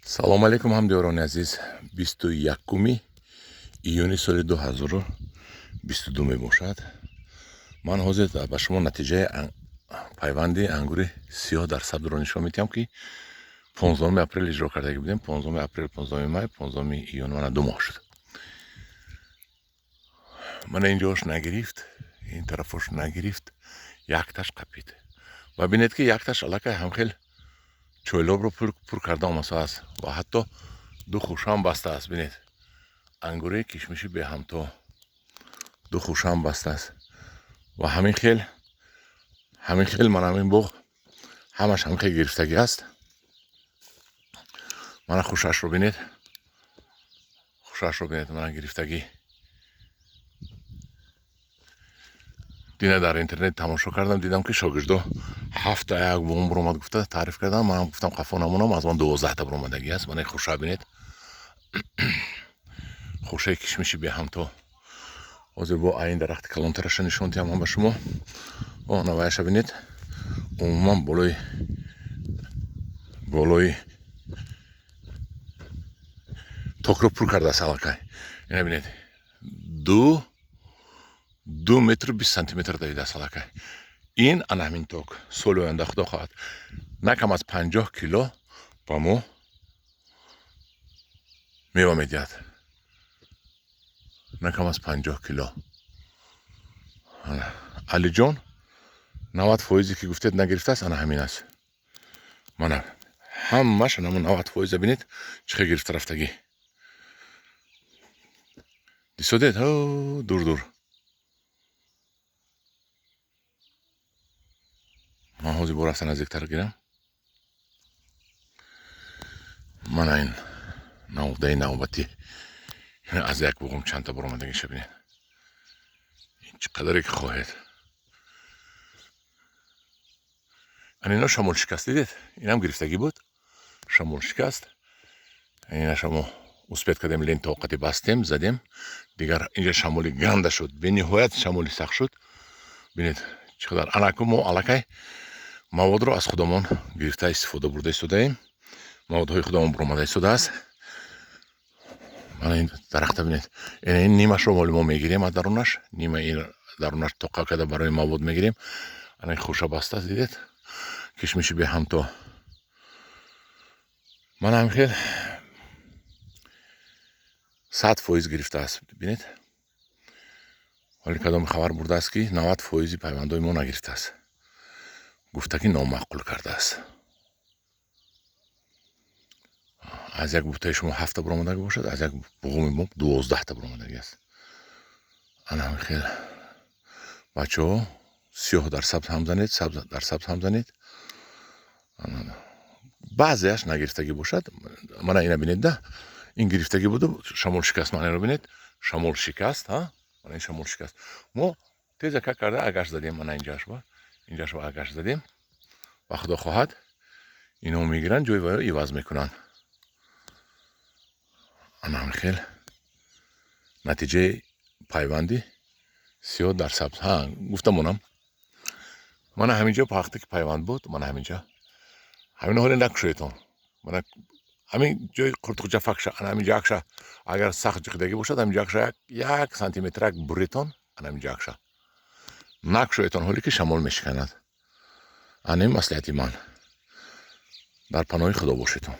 Салом алейкум, ҳамдиёрони азиз. 21 июни соли 2022 мебошад. Ман ҳозир ба шумо натиҷаи пайванди ангури сиёҳ дар сабзро нишон медиҳам, ки 15 апрел иҷро кардагӣ будем. 15 апрел, 15 май, 15 июн, мана 2 моҳ шуд. Мана инҷош нагирифт, ин тарафош нагирифт, якташ қапид. Ва бинед, ки якташ аллакай ҳамхел чойлобро пур карда омадааст ва ҳатто ду хушам бастааст. Бинед, ангури кишмиши беҳамто ду хушам бастааст. Ва ҳамин хел ман ҳамин боғ ҳамаш ҳамин хел гирифтагӣ аст. Мана хушашро бинед, хушашро бинед, мана гирифтагӣ. Дина дар интернет тамошо кардам, дидам, ки шогирдо 7 як бум буромад гуфта таъриф кардам. Манам гуфтам, қафо намонам, аз ман 12 буромадагӣ аст. Мана хуша бинед, хушаи кишмиши беҳамто. Ҳозир бо айн дарахти калонтараша нишон диҳам ман ба шумо. О, наваяша бинед, умуман болои токро пур кардааст аллакай. Ина бинед, 2 метру 20 сантиметр давидааст аллакай. Ин ана ҳамин ток соли оянда, худо хоҳад, на кам аз 50 кило ба мо мева медиҳад, на кам аз 50 кило. Алиҷон, 90 фоизе ки гуфтед нагирифтааст, ана ҳамин аст. Мана ҳамаш анамо 90 фоиза бинед, чӣ хел гирифта рафтагӣ. Дисодед, дур дур. Ман ҳозир бо рафта наздиктар гирам. Мана ин навдаи навбатӣ аз як буғум чандта баромадагиша бинед, ин чӣ қадаре ки хоҳед. Ана ино шамолшикаст, дидед, инам гирифтагӣ буд, шамолшикаст. Инаша мо успет кардем, лента оқати бастем, задем. Дигар инҷа шамоли ганда шуд, бениҳоят шамоли сахт шуд. Бинед, чӣ қадар. Анаку мо аллакай маводро аз худамон гирифта истифода бурда истодаем, маводҳои худамон буромада истодааст. Мана ин дарахта бинед, ин нимашро моли мо мегирем аз дарунаш, нима ин дарунаш тоқа карда барои мавод мегирем. Ана хуша бастааст, дидед, кишмиши беҳамто. Мана ҳамин хел 100% гирифтааст. Бинед, ҳоли кадоми хабар бурдааст, ки 90 фоизи пайвандҳои мо нагирифтааст, гуфта ки номаъқул кардааст. Аз як бутаи шумо 7 буромадагӣ бошад, аз як буғуми мо 12 буромадагӣ аст. Ана ҳамин хел, бачаҳо, сиёҳ дар сабз ҳам занед, сабз дар сабз ҳам занед. Баъзеаш нагирифтагӣ бошад. Мана ина бинед да, ин гирифтагӣ буду шамол шикаст. Мана инро бинед, шамол шикаст. Мана ин шамол шикаст. Мо тезака карда агаш задем, мана инҷашба, инҷашба агаш задем ва худо хоҳад, ино мегиранд, ҷои вайро иваз мекунанд. Ана ҳамин хел натиҷаи пайванди сиёҳ дар сабз. Ҳа, гуфта монам, мана ҳамин ҷо вақте ки пайванд буд, мана ҳамин ҷо ҳамин ҳоле накушоедтон. Мана ҳамин ҷои қуртуқҷафакша, ана ҳамин ҷоакша агар сахт ҷиқидагӣ бошад, ҳамин ҷоакша як сантиметрак буритон, ана ҳамин ҷоакша накушоедтон, ҳоле ки шамол мешиканад. Ана ин маслиҳати ман. Дар паноҳи худо бошедтон.